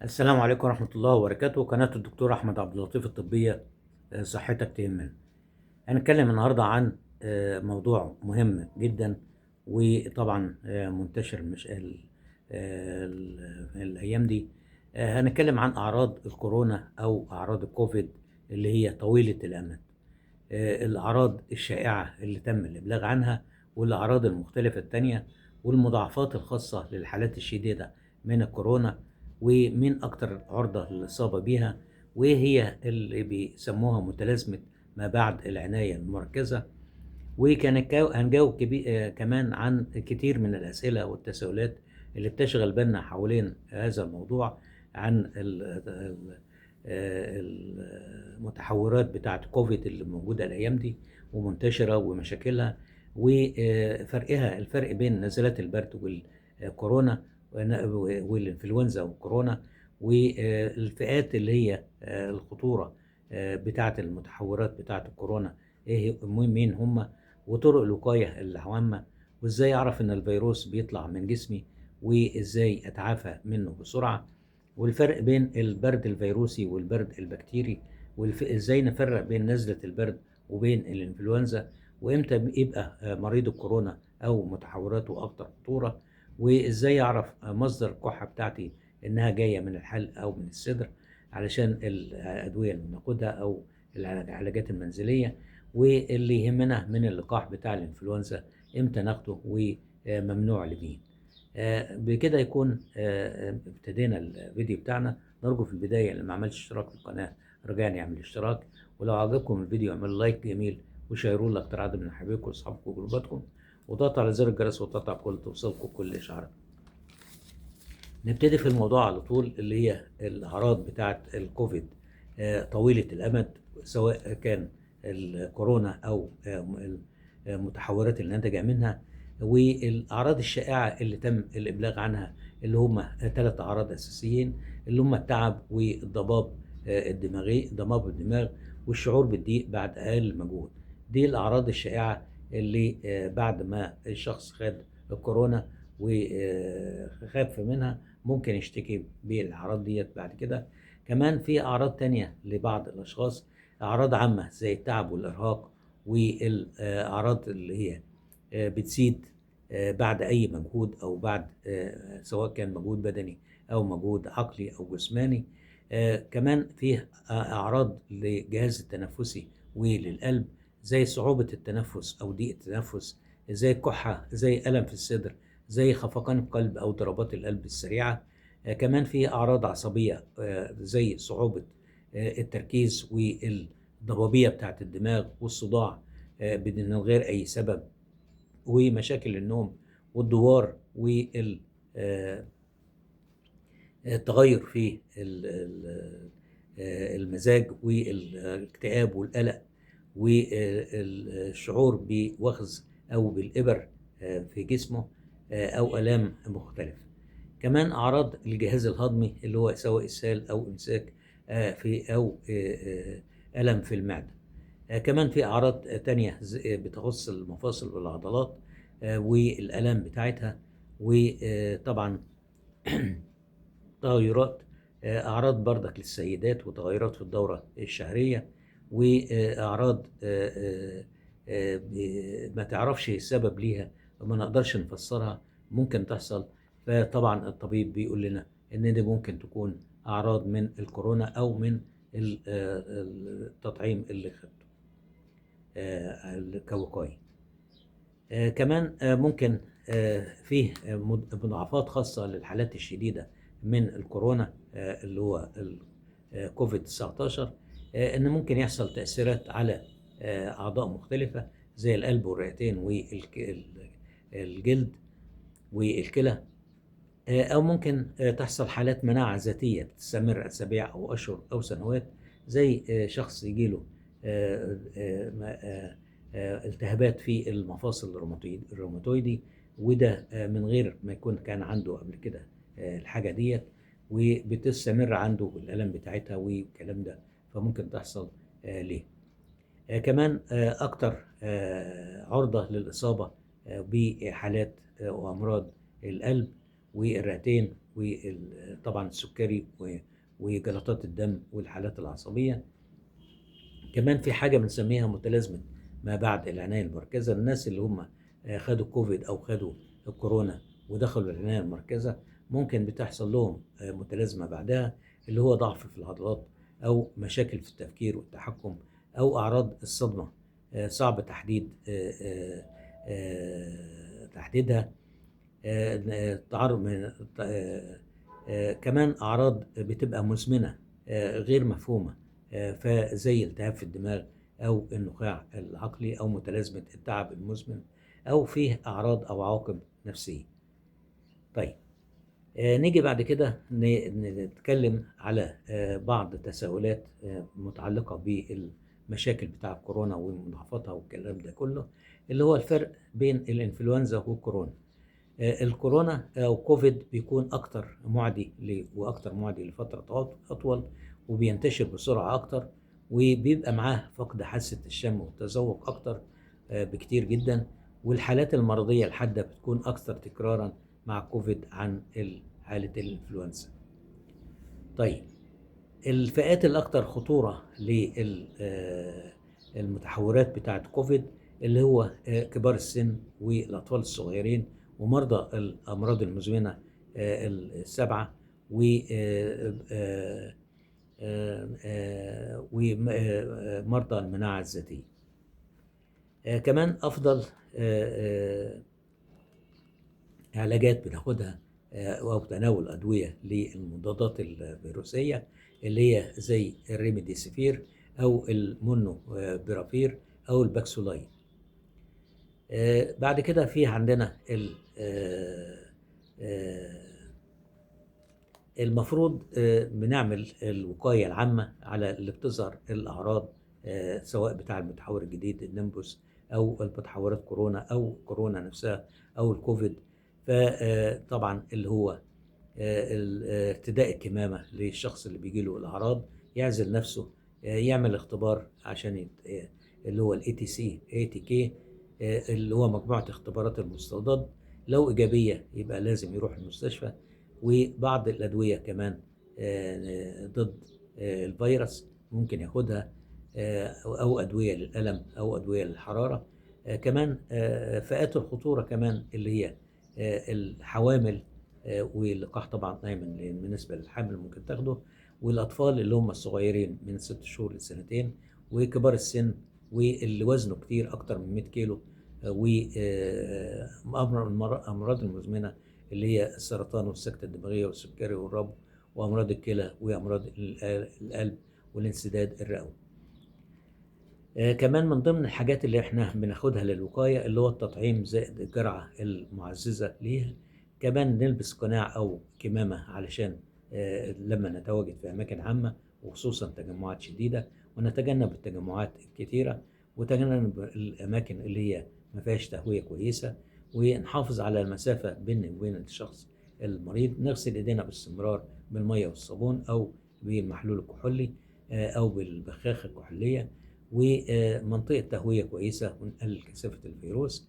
السلام عليكم ورحمة الله وبركاته. قناة الدكتور أحمد عبد اللطيف الطبية، صحتك تهمنا. هنتكلم النهاردة عن موضوع مهم جدا، وطبعا منتشر مش الأيام دي. هنتكلم عن أعراض الكورونا أو أعراض الكوفيد اللي هي طويلة الأمد، الأعراض الشائعة اللي تم الإبلاغ عنها، والأعراض المختلفة التانية، والمضاعفات الخاصة للحالات الشديدة من الكورونا، ومين أكتر عرضة للإصابة بيها، وهي اللي بيسموها متلازمة ما بعد العناية المركزة. وكان هنجاوب كمان عن كتير من الأسئلة والتساؤلات اللي بتشغل بالنا حوالين هذا الموضوع، عن المتحورات بتاعة كوفيد اللي موجودة الأيام دي ومنتشرة ومشاكلها، وفرقها، الفرق بين نزلات البرد والكورونا والإنفلونزا والكورونا، والفئات اللي هي الخطورة بتاعة المتحورات بتاعة الكورونا، إيه مين هم، وطرق الوقاية العامة، وإزاي أعرف إن الفيروس بيطلع من جسمي وإزاي أتعافى منه بسرعة، والفرق بين البرد الفيروسي والبرد البكتيري، وإزاي نفرق بين نزلة البرد وبين الإنفلونزا، وإمتى يبقى مريض الكورونا أو متحوراته أكتر خطورة، وإزاي أعرف مصدر الكحة بتاعتي إنها جاية من الحلق أو من الصدر علشان الأدوية اللي بناخدها أو العلاجات المنزلية، واللي يهمنا من اللقاح بتاع الإنفلونزا إمتى ناخده وممنوع لمين. بكده يكون ابتدينا الفيديو بتاعنا. نرجو في البداية اللي ما عملش اشتراك في القناة رجاء يعمل اشتراك، ولو عجبكم الفيديو اعملوا لايك جميل وشيروه لأكتر عدد من حبايبكم واصحابكم وجروباتكم، وضغطوا على زر الجرس وتقطع كل توصلكم كل اشعارات. نبتدي في الموضوع على طول اللي هي الأعراض بتاعة الكوفيد طويلة الأمد، سواء كان الكورونا أو المتحورات اللي نتج منها، والأعراض الشائعة اللي تم الإبلاغ عنها اللي هم 3 أعراض أساسيين، اللي هم التعب والضباب الدماغي، ضباب الدماغ، والشعور بالضيق بعد أقل مجهود. دي الأعراض الشائعة اللي بعد ما الشخص خد الكورونا وخاف منها ممكن يشتكي بالأعراض ديت بعد كده. كمان في أعراض تانية لبعض الأشخاص، أعراض عامة زي التعب والإرهاق، والأعراض اللي هي بتزيد بعد أي مجهود أو بعد سواء كان مجهود بدني أو مجهود عقلي أو جسماني. كمان فيه أعراض للجهاز التنفسي وللقلب، زي صعوبة التنفس أو ضيق التنفس، زي الكحة، زي ألم في الصدر، زي خفقان القلب أو ضربات القلب السريعة. كمان فيه أعراض عصبية، زي صعوبة التركيز والضبابية بتاعت الدماغ والصداع، من غير أي سبب، ومشاكل النوم والدوار وال التغير في المزاج والاكتئاب والقلق والشعور بوخز أو بالإبر في جسمه، أو آلام مختلفة. كمان أعراض الجهاز الهضمي اللي هو سواء إسهال أو إمساك، في أو، ألم في المعدة. كمان في أعراض تانية بتخص المفاصل والعضلات، والآلام بتاعتها، وطبعا تغيرات، أعراض بردك للسيدات وتغيرات في الدورة الشهرية، وأعراض، ما تعرفش السبب ليها وما نقدرش نفسرها، ممكن تحصل. فطبعا الطبيب بيقول لنا إن دي ممكن تكون أعراض من الكورونا أو من التطعيم اللي خدته، كوقاية. كمان، ممكن، فيه، مضاعفات خاصة للحالات الشديدة من الكورونا، اللي هو كوفيد 19، إن ممكن يحصل تأثيرات على، أعضاء مختلفة زي القلب والرئتين والجلد والكلى، أو ممكن، تحصل حالات مناعة ذاتية بتستمر أسابيع أو أشهر أو سنوات، زي، شخص يجيله، التهابات في المفاصل الروماتويدي، وده، من غير ما يكون كان عنده قبل كده، الحاجة ديت، وبتستمر عنده الألم بتاعتها والكلام ده، فممكن تحصل، ليه. كمان، أكتر، عرضة للإصابة، بحالات، وأمراض القلب، والرئتين، وطبعا السكري وجلطات الدم والحالات العصبية. كمان في حاجة بنسميها متلازمة ما بعد العناية المركزة، الناس اللي هم خدوا كوفيد أو خدوا الكورونا ودخلوا العناية المركزة ممكن بتحصل لهم متلازمة بعدها، اللي هو ضعف في العضلات أو مشاكل في التفكير والتحكم أو أعراض الصدمة صعب تحديدها. تعرض كمان أعراض بتبقى مزمنة غير مفهومة، فزي التهاب في الدماغ أو النخاع العقلي أو متلازمة التعب المزمن، أو فيه أعراض أو عواقب نفسية. طيب نيجي بعد كده نتكلم على بعض تساؤلات متعلقة بالمشاكل بتاع الكورونا ومضاعفاتها والكلام ده كله، اللي هو الفرق بين الإنفلونزا والكورونا. الكورونا أو كوفيد بيكون أكتر معدي وأكتر معدي لفترة أطول، وبينتشر بسرعة أكتر، وبيبقى معاه فقد حاسة الشم والتذوق أكتر بكتير جدا، والحالات المرضية الحادة بتكون أكثر تكرارا مع كوفيد عن حالة الإنفلونزا. طيب الفئات الأكثر خطورة للمتحورات بتاعة كوفيد اللي هو كبار السن والأطفال الصغيرين ومرضى الأمراض المزمنة السبعة ومرضى المناعة الذاتية. كمان أفضل علاجات بناخدها أو تناول أدوية للمضادات الفيروسية اللي هي زي الريميديسيفير أو المونو بيرافير أو الباكسولاين. بعد كده في عندنا المفروض بنعمل الوقاية العامة على اللي بتظهر الأعراض سواء بتاع المتحور الجديد النمبوس أو المتحورات كورونا أو كورونا نفسها أو الكوفيد. فطبعا اللي هو ارتداء الكمامة للشخص اللي بيجيله الأعراض، يعزل نفسه، يعمل اختبار عشان اللي هو ال ATC ATK اللي هو مجموعة اختبارات المستضد، لو إيجابية يبقى لازم يروح المستشفى. وبعض الأدوية كمان ضد الفيروس ممكن ياخدها، أو أدوية للألم أو أدوية للحرارة. كمان فئات الخطورة كمان اللي هي الحوامل، واللقاح طبعا دايما بالنسبة للحامل ممكن تاخده، والأطفال اللي هم الصغيرين من 6 شهور لسنتين، وكبار السن، واللي وزنه كتير أكتر من 100 كيلو، وأمراض المزمنة اللي هي السرطان والسكتة الدماغية والسكري والربو وأمراض الكلى وأمراض القلب والانسداد الرئوي. كمان من ضمن الحاجات اللي احنا بناخدها للوقاية اللي هو التطعيم زائد الجرعة المعززة ليها. كمان نلبس قناع أو كمامة علشان لما نتواجد في أماكن عامة وخصوصا تجمعات شديدة، ونتجنب التجمعات الكتيرة، وتجنب الأماكن اللي هي ما فيهاش تهوية كويسة، ونحافظ على المسافة بين وبين الشخص المريض، نغسل إيدينا باستمرار بالمية والصابون أو بالمحلول الكحولي أو بالبخاخة الكحولية، ومنطقة تهوية كويسة، ونقلل كثافة الفيروس.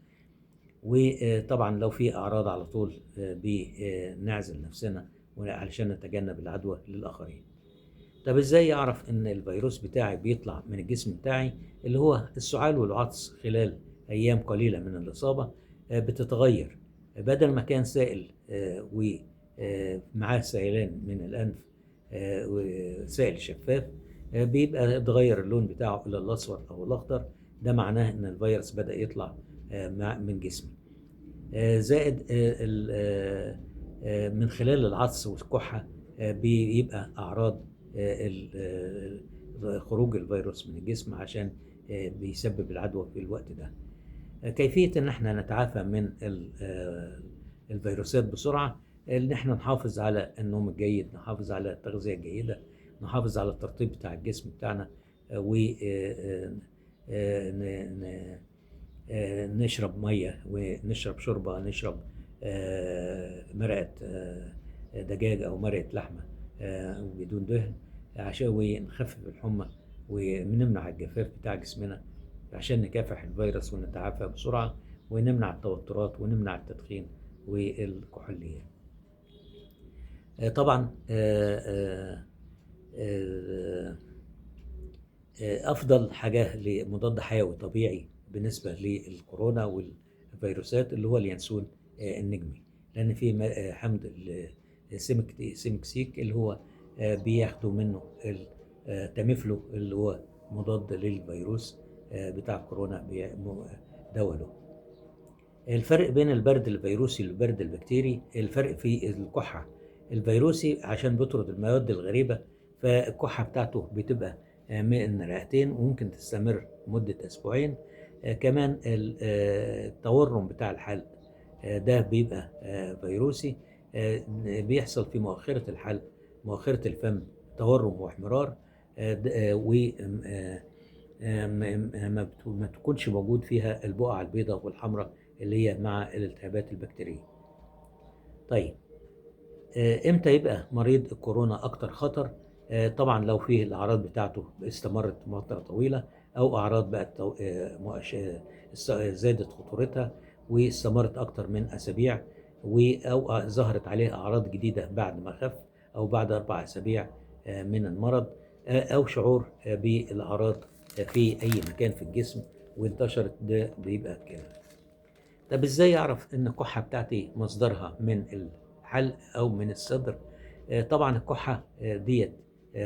وطبعا لو في أعراض على طول بنعزل نفسنا علشان نتجنب العدوى للآخرين. طب ازاي اعرف ان الفيروس بتاعي بيطلع من الجسم بتاعي؟ اللي هو السعال والعطس خلال ايام قليلة من الاصابة بتتغير، بدل ما كان سائل ومعاه سيلان من الانف وسائل شفاف، بيبقى اتغير اللون بتاعه الى الاصفر او الاخضر. ده معناه ان الفيروس بدأ يطلع من جسمي. زائد من خلال العطس والكحة بيبقى اعراض خروج الفيروس من الجسم عشان بيسبب العدوى في الوقت ده. كيفية ان احنا نتعافى من الفيروسات بسرعة؟ ان احنا نحافظ على النوم الجيد، نحافظ على التغذية الجيدة، نحافظ على الترطيب بتاع الجسم بتاعنا، و نشرب مية ونشرب شوربة، نشرب مرقة دجاج أو مرقة لحمة بدون دهن، عشان ونخفف الحمى ونمنع الجفاف بتاع جسمنا عشان نكافح الفيروس ونتعافى بسرعة، ونمنع التوترات ونمنع التدخين والكحوليات. طبعا افضل حاجة لمضاد حيوي طبيعي بالنسبة للكورونا والفيروسات اللي هو اليانسون النجمي، لان في حمض السيمكسيك اللي هو بياخدوا منه التاميفلو اللي هو مضاد للفيروس بتاع كورونا دواء له. الفرق بين البرد الفيروسي والبرد البكتيري، الفرق في الكحة. الفيروسي عشان بيطرد المواد الغريبة، فالكحة بتاعته بتبقى من رئتين وممكن تستمر مدة أسبوعين. كمان التورم بتاع الحلق ده بيبقى فيروسي، بيحصل في مؤخرة الحلق، مؤخرة الفم، تورم واحمرار، و ما تكونش موجود فيها البقع البيضاء والحمراء اللي هي مع الالتهابات البكتيرية. طيب امتى يبقى مريض الكورونا اكتر خطر؟ طبعا لو فيه الاعراض بتاعته استمرت فترة طويلة، او اعراض بقت زادت خطورتها واستمرت اكتر من اسابيع، او ظهرت عليه اعراض جديدة بعد ما خف او بعد 4 اسابيع من المرض، او شعور بالاعراض في اي مكان في الجسم وانتشرت، ده بيبقى كده. طب ازاي اعرف ان الكحة بتاعتي مصدرها من الحلق او من الصدر؟ طبعا الكحة ديت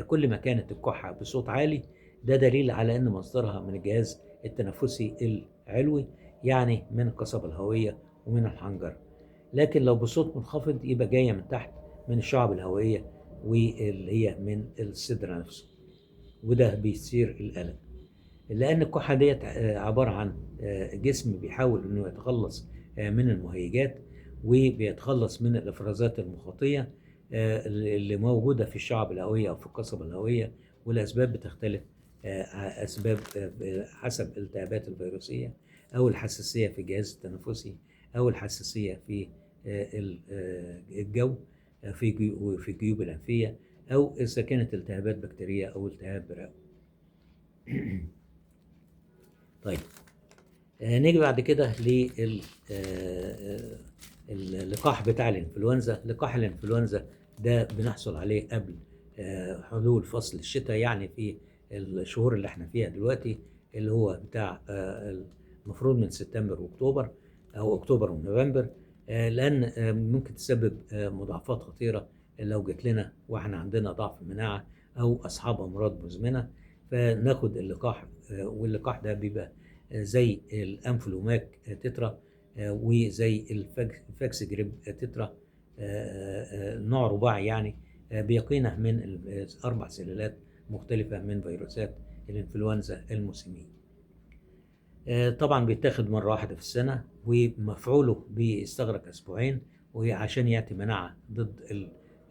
كل ما كانت الكحة بصوت عالي ده دليل على ان مصدرها من الجهاز التنفسي العلوي، يعني من القصبة الهوائية ومن الحنجرة. لكن لو بصوت منخفض يبقى جاية من تحت من الشعب الهوائية واللي هي من الصدر نفسه، وده بيثير القلق، لأن الكحة ديت عبارة عن جسم بيحاول إنه يتخلص من المهيجات وبيتخلص من الإفرازات المخاطية اللي موجودة في الشعب الهوائية أو في القصبة الهوائية. والأسباب بتختلف، أسباب حسب الالتهابات الفيروسية أو الحساسية في الجهاز التنفسي أو الحساسية في الجو في الجيوب الأنفية، أو إذا كانت التهابات بكتيرية أو التهاب رئوي. طيب نيجي بعد كده للقاح بتاع الانفلونزا. لقاح الانفلونزا ده بنحصل عليه قبل حلول فصل الشتاء، يعني في الشهور اللي احنا فيها دلوقتي، اللي هو بتاع المفروض من سبتمبر واكتوبر او اكتوبر ونوفمبر، لان ممكن تسبب مضاعفات خطيرة لو جت لنا واحنا عندنا ضعف مناعة او اصحاب امراض مزمنة. فناخد اللقاح، واللقاح ده بيبقى زي الانفلوماك تترا وزي الفاكس جريب تترا، نوع رباعي يعني، بيقينا من 4 سلالات مختلفة من فيروسات الانفلونزا الموسمية. طبعا بيتاخد مرة واحدة في السنة، ومفعوله بيستغرق أسبوعين، وعشان يعطي مناعة ضد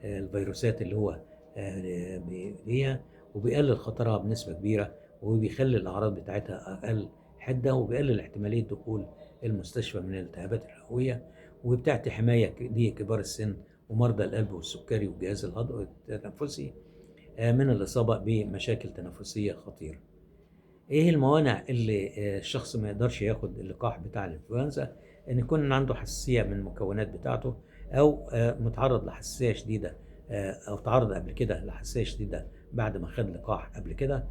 الفيروسات اللي هو ليها، وبيقلل خطرها بنسبة كبيرة، وبيخلي الأعراض بتاعتها أقل حدة، وبيقلل احتمالية دخول المستشفى من الالتهابات الرئوية، وبتعطي حماية لكبار السن ومرضى القلب والسكري والجهاز الهضمي التنفسي من الإصابة بمشاكل تنفسية خطيرة. إيه الموانع اللي الشخص ما يقدرش ياخد اللقاح بتاع الإنفلونزا؟ إن يكون عنده حساسية من المكونات بتاعته، أو متعرض لحساسية شديدة، أو تعرض قبل كده لحساسية شديدة بعد ما خد لقاح قبل كده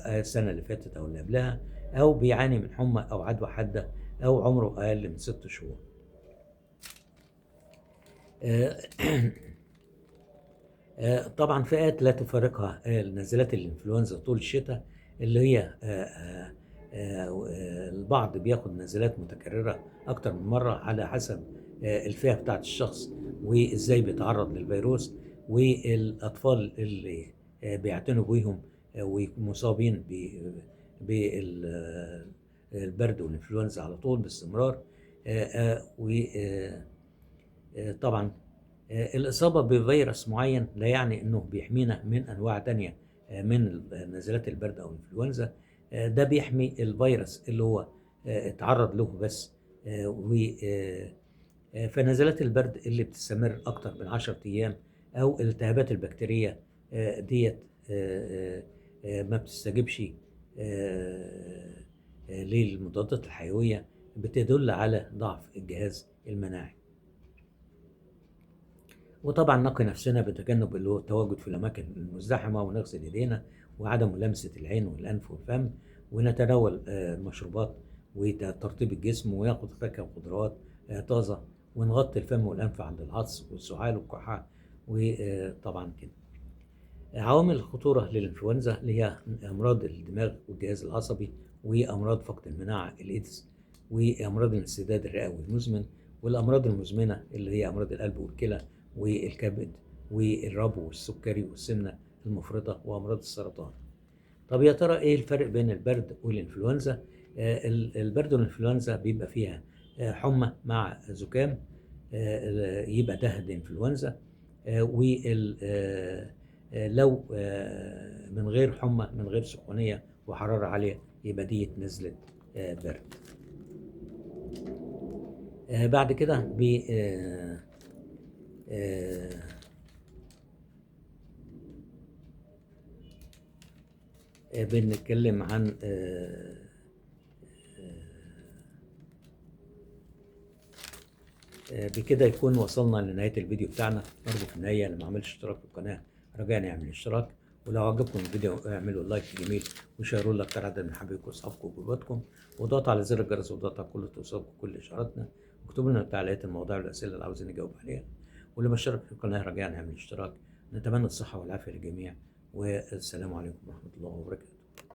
السنة اللي فاتت أو اللي قبلها، أو بيعاني من حمى أو عدوى حادة، أو عمره أقل من 6 شهور. طبعا فئات لا تفارقها نزلات الإنفلونزا طول الشتاء، اللي هي البعض بياخد نزلات متكررة أكتر من مرة على حسب الفئة بتاعت الشخص وإزاي بيتعرض للفيروس، والأطفال اللي بيعتنوا بيهم ومصابين بالبرد والإنفلونزا على طول باستمرار. وطبعا الإصابة بفيروس معين لا يعني أنه بيحمينا من أنواع تانية من نزلات البرد أو الإنفلونزا، ده بيحمي الفيروس اللي هو اتعرض له بس. فنزلات البرد اللي بتستمر أكتر من 10 أيام أو الالتهابات البكتيرية ديت ما بتستجبش للمضادات الحيوية، بتدل على ضعف الجهاز المناعي. وطبعا نقي نفسنا بتجنب اللي هو التواجد في الأماكن المزدحمة، ونغسل إيدينا، وعدم ملامسة العين والأنف والفم، ونتناول المشروبات وترطيب الجسم، وياخد فاكهة وخضروات طازة، ونغطي الفم والأنف عند العطس والسعال والكحة. وطبعا كده عوامل الخطورة للإنفلونزا اللي هي أمراض الدماغ والجهاز العصبي، وأمراض فقد المناعة الإيدز، وأمراض الانسداد الرئوي المزمن، والأمراض المزمنة اللي هي أمراض القلب والكلى والكبد والربو والسكري والسمنة المفرطة وأمراض السرطان. طب يا ترى إيه الفرق بين البرد والإنفلونزا؟ البرد والإنفلونزا بيبقى فيها حمى مع زكام، يبقى ده الإنفلونزا. لو من غير حمى، من غير سخونية وحرارة عالية، يبقى دي نزلت برد. بعد كده بنتكلم عن بكده يكون وصلنا لنهاية الفيديو بتاعنا. نرجو في النهاية اللي ما عملش اشتراك في القناة رجاء يعمل اشتراك، ولو عجبكم الفيديو اعملوا like جميل، وشيروا لأكتر عدد من حبايبكم واصحابكم وجروباتكم، وضغطوا على زر الجرس وضغطوا على كل توصلكم كل اشعاراتنا، واكتبوا لنا التعليقات المواضيع والاسئله اللي عاوزين نجاوب عليها. واللي ما اشترك في القناه رجاء يعمل اشتراك. نتمنى الصحه والعافيه للجميع، والسلام عليكم ورحمه الله وبركاته.